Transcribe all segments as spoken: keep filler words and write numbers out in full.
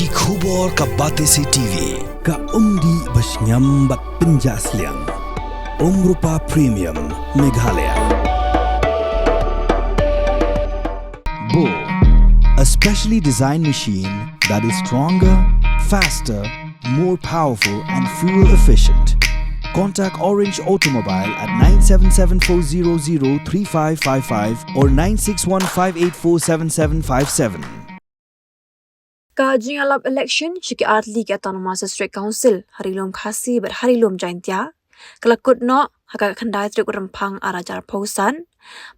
Ki khubor ka Batesi T V, ka umdih bashngiam bad pynjah sliang. Umrupa Premium, Meghalaya. Bo, a specially designed machine that is stronger, faster, more powerful and fuel efficient. Contact Orange Automobile at nine seven seven four zero zero three five five five or nine six one five eight four seven seven five seven. Ka jingïalap election sha ki artylli ki Autonomous District Council ha Ri Lum Khasi bad ha Ri Lum Jaintia ka la kut noh ha ka khyndai tarik u Rymphang ar hajar arphew san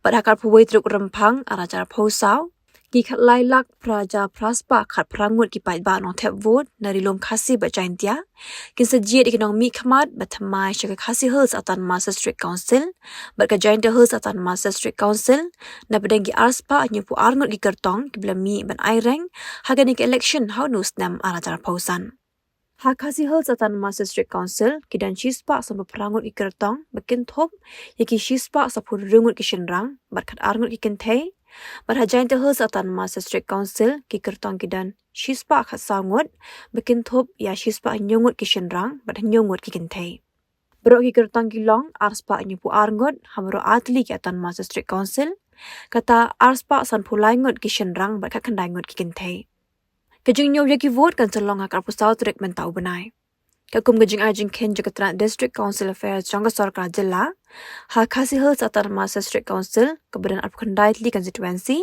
bad ha ka arphew wei tarik u Rymphang ar hajar arphew saw. Ki khatlai lak phra hajar phra spah khatphra ngut ki paidbah nongthep vote na Ri Lum Khasi bad Jaintia kin sa jied ïa ki nongmihkhmat ba thymmai sha ka Khasi Hills Autonomous District Council bad ka Jaintia Hills Autonomous District Council napdeng ki ar spah hynñiewphew ar ngut ki kyrtong kiba la mih ban aireng ha kane ka election ha une u snem ar hajar arphew san. Ha Khasi Hills Autonomous District Council ki don shi spah sanphew phra ngut ki kyrtong ba kin thup ïa ki shi spah sawphew hynriew ngut ki shynrang bad khatar ngut ki kynthei. Bad ha Jaintia Hills Autonomous District Council ki kyrtong ki don shi spah khatsaw ngut ba kin thup ïa shi spah hynñiew ngut ki shynrang bad hynñiew ngut ki kynthei. Baroh ki kyrtong ki long ar spah hynñiewphew ar ngut ha baroh artylli ki Autonomous District Council, kata ar spah sanphew lai ngut ki shynrang bad khatkhyndai ngut ki kynthei. Ka jingñiew ïa ki vote kan sa long ha ka arphew saw tarik mynta u bnai. Katkum ka jingai jingkheiñ jong ka tnat District Council Affairs jong ka sorkar jylla, ha Khasi Hills Autonomous District Council kaba don arphew khyndai tylli constituency,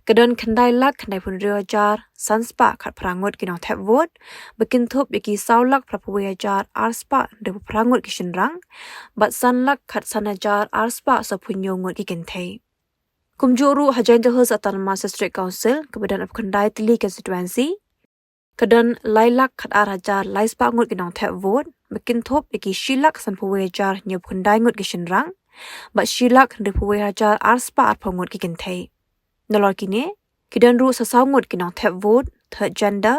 ka don khyndai lak khyndaiphew hynriew hajar san spah khatphra ngut ki nongthep vote ba kin thup ïa ki saw lak phraphew wei hajar ar spah hynriewphew phra ngut ki shynrang bad san lak khatsan hajar ar spah sawphew hynñiew ngut ki kynthei. Kumjuh ruh ha Jaintia Hills Autonomous District Council kaba don arphew khyndai tylli constituency, ka don lai lak khatar hajar lai spah ngut ki nongthep vote ba kin thup ïa ki shi lak sanphew wei hajar hynñiewphew khyndai ngut ki shynrang bad shi lak hynriewphew wei hajar ar spah arphew ngut ki kynthei. Nalor kine ki don ruh sa saw ngut ki nongthep vote third gender,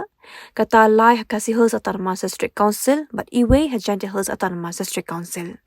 kata lai ha Khasi Hills Autonomous District Council bad iwei ha Jaintia Hills Autonomous District Council.